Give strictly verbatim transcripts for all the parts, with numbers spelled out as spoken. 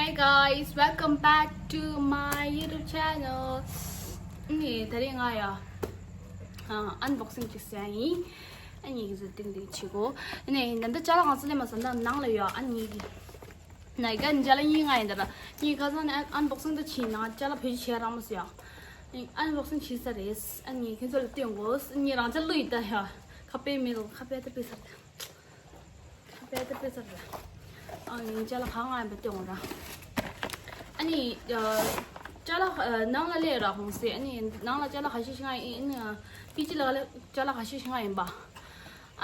Hi guys, welcome back to my YouTube channel. ནི་ད་རེས་ང་ཡ་ཨན་བོག་སིང་ཅིག་བཟོ་ཡ་ཡིན། ཨ་ནི་ཡིག་གཟུགས་ཏིང་ཏིང་བྱེད་གོ། ཨ་ནི་ད་ལྟ་ཅ་ལག་ང་ཚོ་ལས་མ་ཟ་ན་ནང་ལ་ཡོད། ཨ་ནི་ཡིག་ནའི་ཀ་ནི་ཅ་ལག་གཉིས་ང་ཡིན་ད་ར། ངས་ཁ་སང་ནས་ཨན་བོག་སིང་ད་བྱས་ན་ཅ་ལག་བེད་སྤྱོད་བྱེད་རག་མ་སོང་ཡ། ཨན་བོག་སིང་བྱས་ས་རེད། ཨ་ནི་ཁྱེད་ཚོ་ལ་སྟོན་གོ། ཨ་ནི་རང་ཅ་ལག་ཡིན་ད་ཡ། ཁ་པེ་མེད་ལ་ཁ་པེ་ད་པེ་ས་རེད། ཁ་པེ་ད་པེ་ས་རེད། ཨ་ནི་ཅ་ལག་གང་ང་ཡིན་པ་སྟོན་གོ་ར། ཨ་ནི་ཅ་ལག་ནང་ལ་ལས་ར་ཧོང་སེ། ཨ་ནི་ནང་ལ་ཅ་ལག་ཁ་ཤས་ཤིག་ང་ཡིན། པི་ཅི་ལ་ལ་ཅ་ལག་ཁ་ཤས་ཤིག་ང་ཡིན་པ།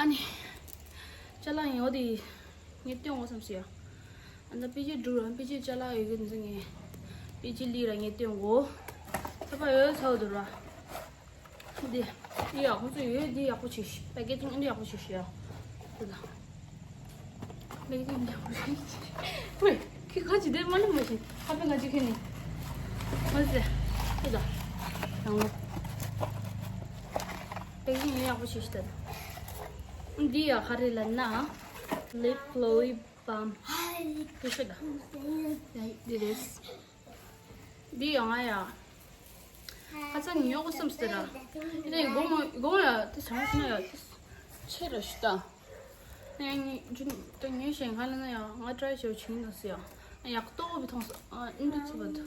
ཨ་ནི་ཅ་ལག་ཡིན་འོ་དེ། ངས་སྟོན་འོ་བསམ་སི་ཡ། ཨ་ད་པི་ཅི་འགྲུལ་ར་པི་ཅི་ཅ་ལག་ཡོད་གི་འདི་ངས། པི་ཅི་ལི་ར་ངས་སྟོན་འོ། ཚ་པ་ཡོད་ཚ་བ་འདུག་ར། འདི། འདི་ཡག་པོ་ཚོ་ཡོད། འདི་ཡག་པོ་བྱེད་ཤི། པེ་ཀེ་ཅིང་འདི་ཡག་པོ་བྱེད་ཤི་ཡ། འདི་ད། པེ་ཀེ་ཅིང་འདི་ཡག་པོ་བྱེད་ཤི། ཝེ། ཁྱི་ཁ་ཅིག་དེ་མ་ལུས་མ་ཤེས། ཁ་པེ་ང་ཅིག་ཁྱེར་ནི། མ་ཟེ། འདི་ད། ཡང་ལོ། པེ་ཀེ་ཅིང་ཡག་པོ་བྱེད་ཤི་ད། འདི་ཡ་ག་རེ་ལབ་ན། lip glowy balm། དེ་ཤོད་ད། འདི་རེད། འདི་ཡང་ང་ཡ། ཁ་སང་ཉོ་དགོས་བསམ་སྟེ་ར། ནས་དགོང་དགོང་ཡ་དེ་བྱང་སོང་ན་ཡ་དེ་ཆེ་ར་ཞུ་ད། ནས་ངས་ད་ཉོས་ཤེས་ག་ལ་ན་ཡ་ང་ཊ་རའི་བྱེད་བྱིན་ནོ་སི་ཡ། ཡག་ཏོག་བི་མཐོང་སོང་། ཨ་ཨིན་དུ་ཚུ་བ་དུ།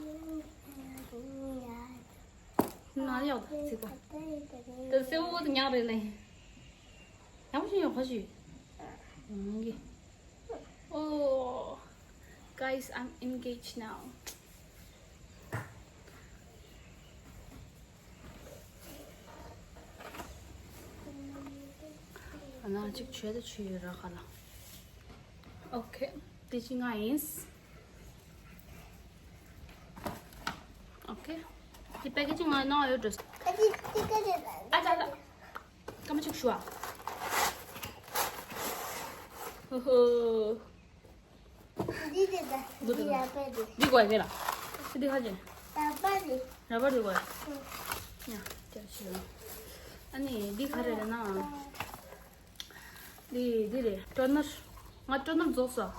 ན་ཡག་ད་ཚིག་པ། ད་སེ་བོ་དུ་ཉག་རེ་ལེ། ཡག་ཤིང་ཡག་ཁ་ཞིག་ཨང་གི། Oh, guys, I'm engaged now. ཨ་ན་གཅིག་བྱོས་ད་བྱོས་ཡོད་ར་ཁ་ལ། Okay, དེ་ཅི་ང་ཡིན། Okay, དེ་པེ་ཀེ་ཅིང་ང་ནང་ཡོད་འགྲོ། ཨ་ཅག་ལ། སྐར་མ་གཅིག་ཞུ་བ། ཧོ་ཧོ། འདི་དེ་ད། འདི་ཡ་པ་དེ། འདི་གོ་ཡ་ལ། འདི་ཁ་ཅན། ད་པ་དེ། ར་པར་འདི་གོ་ཡ། ཡ། ཅག་ཞུ། ཨ་ནི་འདི་ག་རེ་རེད་ན། འདི་འདི་རེད། ཊོ་ནར། ང་ཊོ་ནར་རྫོགས་སོང་།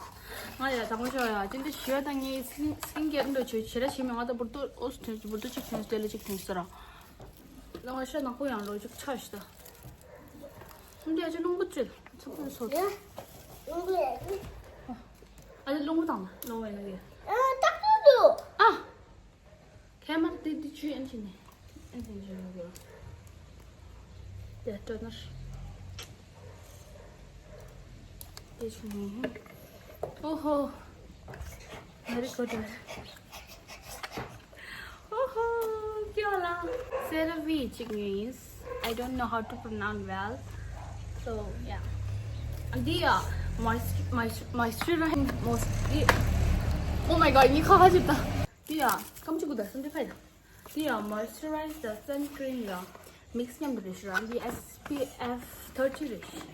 ང་ཡ་དང་པོ་ཞོག་ཡ་ཅི་འདི་ཞུ་བ་དང་ངའི་སི་ཀིན་སི་ཀིན་ཀེར་འདྲ་བྱོས་བྱེད་ར་བྱེད་མི་ང་ད་འབུར་ཏོ་ཨོ་སི་ཐོན་འབུར་ཏོ་གཅིག་ཐོན་སི་ཏེ་ལ་གཅིག་ཐོན་སི་ར། ལ་ང་ཤ་ནག་པོ་ཡང་ལོ་གཅིག་ཆ་ཞིག་ད། འདི་ཨ་ཅག་རླུང་བུ་བཅུ། ཚོགས་པ་སོ། ཡ། རླུང་བུ་ཡ་ཅི། ཨ་ཅག་རླུང་བུ་དང་ན་རླུང་བུ་ཡ་ཡ། ཨ་ཏག་ཏུ་ཏུ། ཨ། ཁལ་མར་དེ་དེ་ཆུ་ཨན་ཆི་ནི། ཨན་ཆི་ནི་ཆུ་ཡོད་གི། དེ་ཊོ་ནར། དེ་ཆུ་ནི། ཨོ་ཧོ། Very good. ཨོ་ཧོ། ཀྱོ་ལ། སེ་ར་བི་གཅིག་ཉོས་ཡིན། I don't know how to pronounce well. So, yeah. འདི་ཡ། Moist- moist- moisturize most- འདི། Oh my god, ངའི་ཁ་ཁ་ཅིག་ད། འདི་ཡ། སྐམ་ཅིག་གུ་ད་སུན་འདི་ཕ་ཡ། འདི་ཡ། Moisturize the sun cream ཡ། Mix མཉམ་དུ་རེད་ཤི་ར། འདི་S P F thirty རེད་ཤི།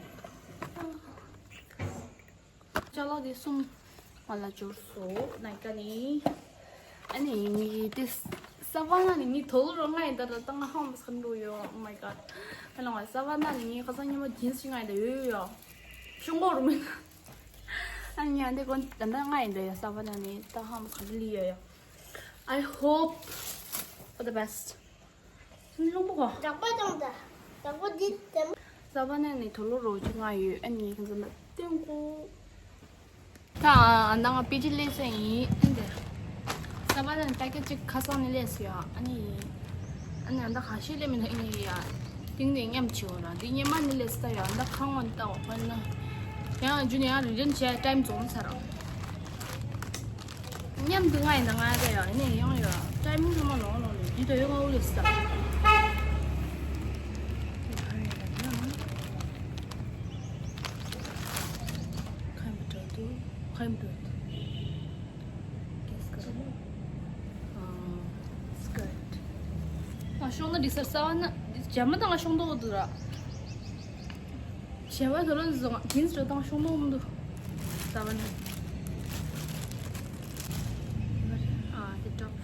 ཅ་ལག་དེ་གསུམ་ང་ལ་འབྱོར་སོང་། ནའི་ཀ་ནི། ཨ་ནི་ངའི་དེ་ས་བ་ན་ནི་ངའི་དོ་ལོ་རོ་ང་ཡི་ད་ད་ད་ང་ཧང་མ་སམ་འགྲོ་ཡོད། Oh my god. ཨ་ལ་ང་ས་བ་ན་ནི་ངའི་ཁ་སང་ཉི་མ་ཇིན་སི་ང་ཡི་ད་ཡོད་ཡོད། ཤོང་གོ་རུ་མིན། ཨ་ནི་ཨ་འདི་གོན་ད་ད་ང་ཡི་ད་ཡ་ས་བ་ན་ནི་ད་ཧང་མ་ག་ལི་ཡོད་ཡོད། I hope for the best. སུན་རླུང་པོ་གོ། འདྲག་པ་དང་འདྲ། འདྲག་པོ་འདི་དེ་མོ། ས་བ་ན་ནི་དུ་ལོ་རོ་ཅིག་ང་ཡོད། ཨ་ནི་ཁྱེད་ཚོ་ལ་སྟོན་གོ། ད་ཨ་ནང་པི་ཅི་ལེ་ས་ཡིན་ཨ་འདི། ས་བ་ན་ནི་པེ་ཀེ་ཅིག་ཁ་སང་ནི་ལེ་ས་ཡོད། ཨ་ནི། ཨ་ནི་ཨ་ད་ཁ་ཤས་ལེ་མི་འདུག་ཨ་ནི་ཡ། ཏིང་ནི་མཉམ་ཆེ་བ་ར། འདི་ཉི་མ་ནི་ལེ་ས་ཡོད། ཨ་ད་ཁང་བ་ནི་ལྟ་བ་ཁོ་ན། ཡང་རྒྱུ་ནི་ཡང་རི་རན་བྱས་ཊའིམ་རྫོགས་ཚར་ར། མཉམ་དུ་ང་ཡིན་ད་ང་ཡ་ད་ཡ་ནས་ཡང་ཡ་ཊའིམ་ངོ་མ་ལོང་ལོང་ལོང་འདི་ད་ཡོད་ང་འུ་ལེ་སི་ད། ཁམ་བྲོ་དུ་ཁམ་བྲོ་དུ་གེས་ཀར་ཨ་སི་ཀར་ཊ། ང་ཤོང་ན་འགྲིག་ས་རེད། ས་བ་ན་འདི་ཇ་མ་ད་ང་ཤོང་མདོག་འདུག་ར། བྱེ་བ་དོ་ལོ་བཟང་ཇིན་སི་རེ་དང་ཤོང་མོ་མི་འདུག་ད་བ་ནི། ཨ་དེ་ཊོབ།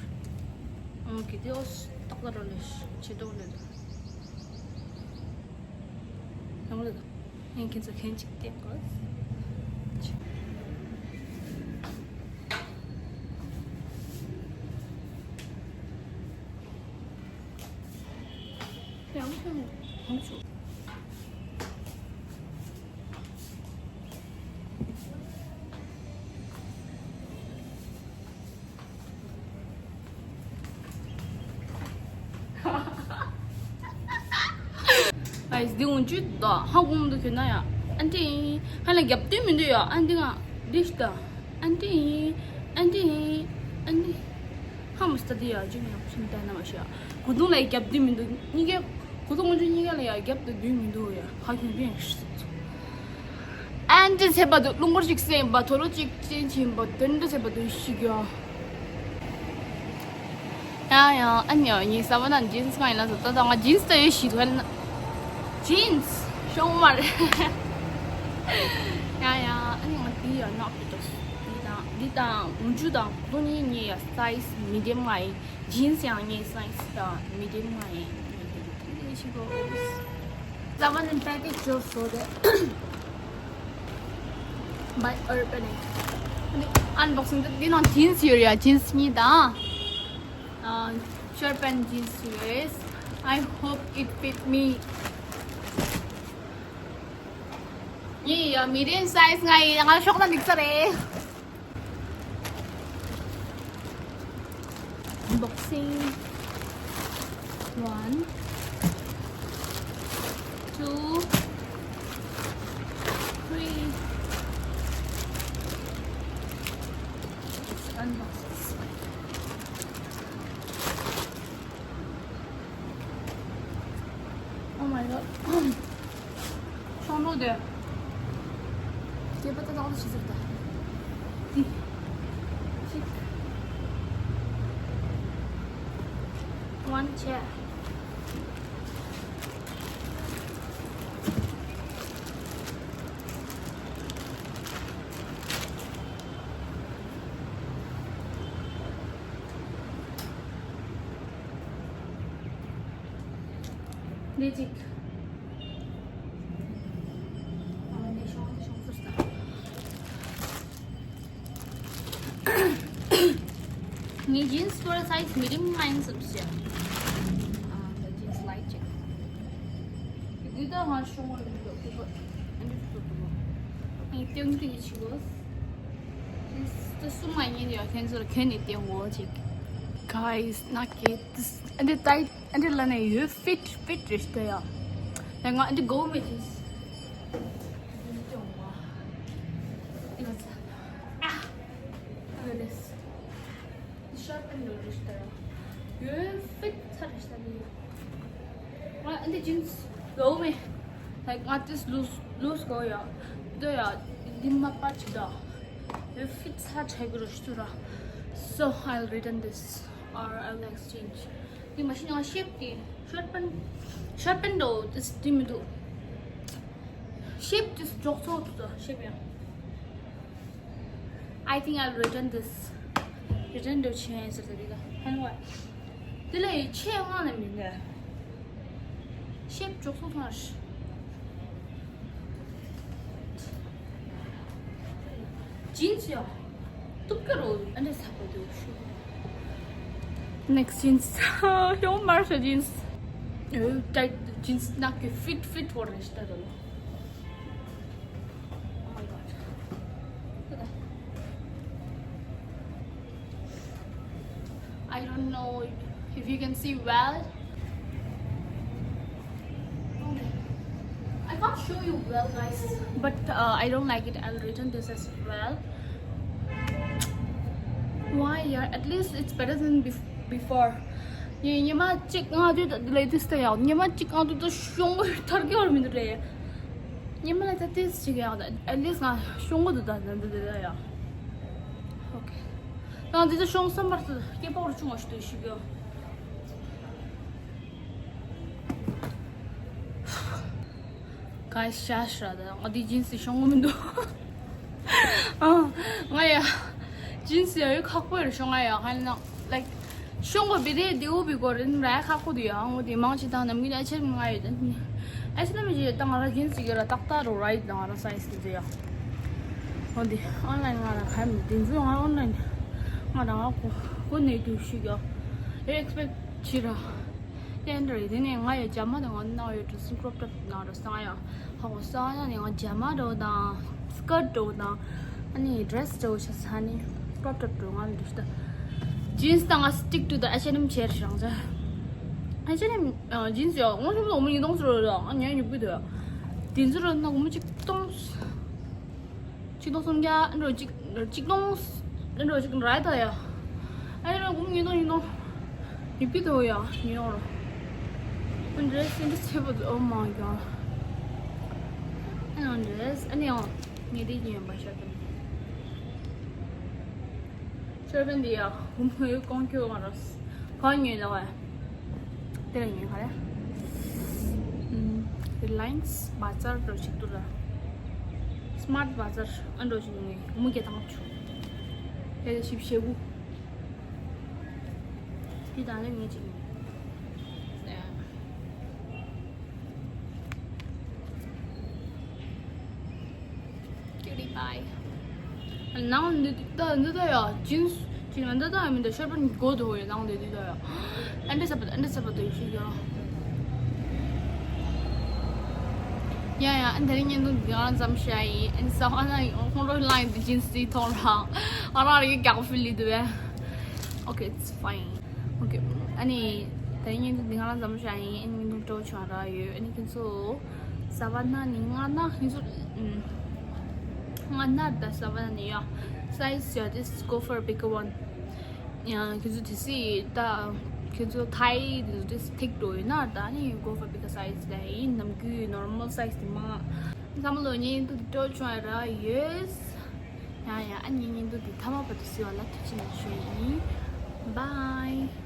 ཨོ་ཀེ་དེ་ཨོ་ཏོག་ཏོ་རོ་ལེ་ཆེ་ཏོག་ལེ་དུ། ཡང་ལེ་དུ། ཡང་ཁྱེད་ཚོ་ཁན་ཅིག་བལྟས་གོ། ཨའི་འདི་འོང་ཅུ་ད་ཧ་གོ་མི་འདུག་ཁྱོད་ན་ཡ། ཨན་ཏི་ཧ་ལ་རྒྱབ་དུས་མི་འདུག་ཡ། ཨན་ཏི་ང་འདི་ཤི་ད། ཨན་ཏི་ཨན་ཏི་ཨན་ཏི་ཧ་མ་སྟ་དི་ཡ་ཅུ་ཡ་ཤིན་ད་ན་མ་ཤ། གོ་དུང་ལ་རྒྱབ་དུས་མི་འདུག་གཉིས་ཀ། གོ་དུང་འོང་ཅུ་གཉིས་ཀ་ལ་ཡ་རྒྱབ་ཏུ་དུས་མི་འདུག་ཡ། ཧ་གོ་མི་འདུག་ཨན་ཏི་ཟེར་བ་དུ་རླུང་འཁོར་ཅིག་སེམས་པ་ཐོ་རོ་ཅིག་ཅན་ཆེན་པ་དོན་དུ་ཟེར་བ་དུ་ཤི་ག་ཡང་ཡང་ཨ་ནི་ཡང་ངའི་ས་བ་ན་ཇིན་སི་གང་ཡིན་ན་ཟེར་ད་ད་ང་ཇིན་སི་ད་ཡོད་ཤི་ཐོན་ན། ཇིན་སི་ཤོང་མར། ཡང་ཡང་ཨ་ནི་ང་དེ་ཡང་ནག་པོ་འདུག་འདི་དང་འདི་དང་འོང་ཅུ་དང་ཁོ་གཉིས་ངའི་ཡ་སའི་ཛི་མི་ཌི་ཡམ་ང་ཡིན། ཇིན་སི་ཡང་ངའི་སའི་ཛི་དང་མི་ཌི་ཡམ་ང་ཡིན། འདི་ཤི་གོ། ས་བ་ན་པེ་ཀེ་ཇི་ཇོ་སོ་དེ། By Urban Egg. Unboxing. འདི་ནང་ཇིན་སི་ཡོད་རེད་ཡ། ཇིན་སི་གཉིས་དང་། ཨ། ཤོར་པན་ཇིན་སི་ཡོད་རེད། I hope it fit me. ངས་ཡ་མི་ཌི་ཡམ་སའི་ཛི་ང་ཡི་ང་ཤོག་ན་འགྲིག་ས་རེད། Unboxing. One, two, three. Let's unbox this one. Oh my god. ཤོང་ལོ་དེ། སྐྱེས་པ་ཏག་ཏག་ཏུ་ཞིག་ཟེར་ད། འདི། གཅིག One chair. འདི་གཅིག་ཨ་འདི་ཤོང་འདི་ཤོང་ཟེར་ད། ངའི་ཇིན་སི་སྐོར་སའི་ཛི་མི་ཌི་ཡམ་ཡིན་བསམ་ཤེས། ཨ་ད་ཇིན་སི་ལའིཊ་ཅིག་འདི་ད་ང་ཤོང་བ་རེད་འདུག་འདི་ཨ་འདི་ཚོ་འདུག་ངས་སྟོན་གི་ཆི་གོ། ཇིན་སི་ད་གསུམ་མ་ཡིན་ཡ། ཁྱེད་ཚོར་ཁྱོན་ནས་སྟོན་གོ་ཅིག Guys, ནག་གི་ཏིས་ཨ་འདི་ཏའི་ཨ་འདི་ལ་ནས་ཡོད། ཕིཊ་ཕིཊ་རེད་ཤི་ད་ཡ། ཡ་ང་ཨ་འདི་གོ་མེད་ཅིང་། ཤར་པན་ལོ་རེད་ཤི་ད་ཡ། ཡོད་ཕིཊ་ཚར་རེད་ཤི་ད་ཡ། ང་ཨ་འདི་ཇིན་སི་གོ་མེད། ལའིཀ་ང་ཏིས་ལུས་ལུས་གོ་ཡ། འདི་ཡ་འདི་མ་པ་ཅི་ད། ཡོད་ཕིཊ་ཚར་ཆགས་གི་རེད་ཤི་ད། So I'll return this. Or I'll exchange. དེ་མ་གཞི་ང་ཤེབ་དེ་ཤར་པན་ཤར་པན་འདྲ་བོ་དེ་དེ་མི་འདུག་ཤེབ་དེ་འཇོག་ཚོགས་འདུག་ད་ཤེབ་ཡང་། I think I'll return this. Return འདྲ་བྱས་ཟེར་ཏེ་དེ་ག་ཧན་བ། དེ་ལས་ཆེ་མང་ནས་མི་འདུག་ཤེབ་འཇོག་ཚོགས་ཐོང་ཞིག་ཇིན་སི་ཡ། ཏུབ་ཀ་རོ་ཨ་འདྲ་ས་པ་དུ་ཤུ། Next ཇིན་སི། ཡོང་མར་ཤ་ཇིན་སི། ཨོ་ཊའིཊ་ཇིན་སི་ནག་གི་ཕིཊ་ཕིཊ་བོར་རེ་ཤི་ད་དོ། Oh my god. I don't know if you can see well. I can't show you well, guys. But uh, I don't like it. I'll return this as well. Why, yeah? At least it's better than bef- before. ཉི་མ་གཅིག་ང་དུས་ལས་དུས་ད་ཡང་ཉི་མ་གཅིག་ང་དུས་ད་ཤོང་གི་ཐར་གི་བར་མི་འདུག་རེད། ཉི་མ་ལ་ད་ཏིས་ཅིག་ཡང་ད་at least ང་ཤོང་གི་འདུག་ད་ད་ད་ད་ཡང་། Okay. ད་འདི་ད་ཤོང་བསམ་པར་ད་སྐྱེ་པོ་རུ་ཆུང་བ་ཞིག་ཏུ་ཞིག་ཡོད། Guys, ཤ་ཤ་ད་ང་འདི་ཇིན་སི་ཤོང་གི་མི་འདུག་ཨ། ང་ཡ་ཇིན་སི་ཡ་ཡོད་ཁག་པོ་ཡོད་ཤོང་ང་ཡ་ཧན་ན་like ཤོང་གི་བི་རེ་དེའུ་བི་གོ་རིན་ར་ཁག་པོ་དུ་ཡ་ང་དེ་མང་ཆེ་དང་ནམ་གི་ན་ཆེར་ང་ཡོད་དེ་ཨེ་ཆེ་ན་མི་ཇི་ད་ང་ར་ཇིན་སི་གི་ར་ཏག་ཏག་རོ་རའི་ད་ང་ར་སའི་སི་དེ་ཡ། འོ་དེ་ཨོན་ལའིན་ང་ར་ཁ་མི་དེ་ཚོ་ང་ཨོན་ལའིན་ང་ར་ང་གོ་གོ་ནས་དུ་ཤི་ག་ཨེ་ཨེག་སི་པེག་ཆི་ར། ཏན་རེད། དེ་ནས་ང་ཡི་ཇ་མ་དེ་ང་ནང་ཡོད་འགྲོ་སིང་ཀྲོབ་ཀྲོབ་ནང་རོ་སང་ཡ། ཧ་གོ་སང་ཡ་ནས་ང་ཇ་མ་འགྲོ་དང་སི་ཀར་འགྲོ་དང་ཨ་ནི་ཌི་རེ་སི་འགྲོ་ཆ་ས་ནི་ཀྲོབ་ཀྲོབ་འགྲོ་ང་ལ་འགྲོ་ཤི་ད། ཇིན་སི་དང་ང་སི་ཊིག་ཊུ་ད་ཨེཆ་ཨེན་ཨེམ་བྱས་རང་ཅག་ཨེཆ་ཨེན་ཨེམ་ཇིན་སི་ཡ་ངོ་ཤོམ་ལོ་མི་ཉིས་སྟོང་ཟེར་རོ་ད་ང་ཉན་ཉུག་པི་དོ་ཡ། དེ་ཚོ་རོ་ན་གོ་མི་གཅིག་སྟོང་། ཆིག་སྟོང་སུམ་བརྒྱ་ཨ་འགྲོ་གཅིག་གཅིག་སྟོང་ཨ་འགྲོ་གཅིག་ར་ད་ཡ། ཨ་འགྲོ་གུམ་ཉིས་སྟོང་ཉིས་སྟོང་ཡི་པི་དོ་ཡ་ཉིས་ཡོང་རོ། ཨ་འདྲེས་ཨ་འདྲེས་ཚེ་པོ་ཨོ་མ་གྱོ། ཨ་ནི་འདྲེས་ཨ་ནི་ཡང་ངེ་དེ་ཉིན་ཡོང་པ་ཤ་དུ། ཤོར་བན་དེ་ཡ་གུམ་ཧོའི་ཀོང་ཁྱོ་ང་རོ། གང་ཉོས་ལ་བ། དེ་ལ་ཉོས་ག་རེ། ཨུམ། རི་ལ་ཡན་སི་བ་ཛར་འགྲོ་ཞིག་ཏུ་ར། སི་མར་ཊི་བ་ཛར་ཨ་འགྲོ་ཞིག་ཉོས་མུ་གེ་དང་ཆུ། དེ་ལ་ཞིབ་ཤེ་བུ། དེ་དང་ལས་ངེས་ཅིག་ཉོས། ཀྱུ་ཊི་པའི། ནང་འདི་ད་འདི་ད་ཡ་ཇིན་སི་ཇིན་སི་འདི་ད་ཡ་མི་འདི་ཤོར་པ་མགོ་དུ་ཡོད་ནང་འདི་འདི་ད་ཡ། ཨན་འདྲེ་ས་པ་ཨན་འདྲེ་ས་པ་དུ་ཤི་ཡ། ཡ་ཡ་ཨན་དེ་རིང་བརྙན་ཐུང་འདི་ག་རང་ཙམ་བཤད་ཡིན། ཨན་ས་ཨ་ན་ཁོང་རོ་ལ་ཡིན་འདི་ཇིན་སི་འདི་ཐོང་རང་ཨ་རང་རིག་རྒྱག་ཕུལ་ལི་དུ་བས། Okay, it's fine. Okay, ཨ་ནི་དེ་ཉིན་དུ་འདི་ང་རང་འཛོམས་བྱ་ཡིན། ཨ་ནི་ཉིན་དུ་སྤྲོ་བྱུང་ར་ཡོད། ཨ་ནི་ཁྱེད་ཚོ་ས་བ་ན་ནི་ང་ན་ཁྱེད་ཚོ་ང་ན་ད་ས་བ་ན་ནི་ཡ་size ཡ་this go for a bigger one. ཡང་ཁྱེད་ཚོ་དེ་སི་ད་ཁྱེད་ཚོ་ཐའི་དེ་ཚོ་this thick འགྲོ་ཡོད་ན་ད་ནི་go for bigger size ད་ཡིན། ནམ་རྒྱུན་normal size དེ་མ་བསམ་བློ་ཉིན་དུ་སྤྲོ་བྱུང་ར་ཡོད། ཡ་ཡ་ཨ་ནི་ཉིན་དུ་དེ་ཐ་མ་བར་དུ་སི་བ་ལ་ཐུགས་རྗེ་ཆེ་ཞུ་ཡིན། Bye.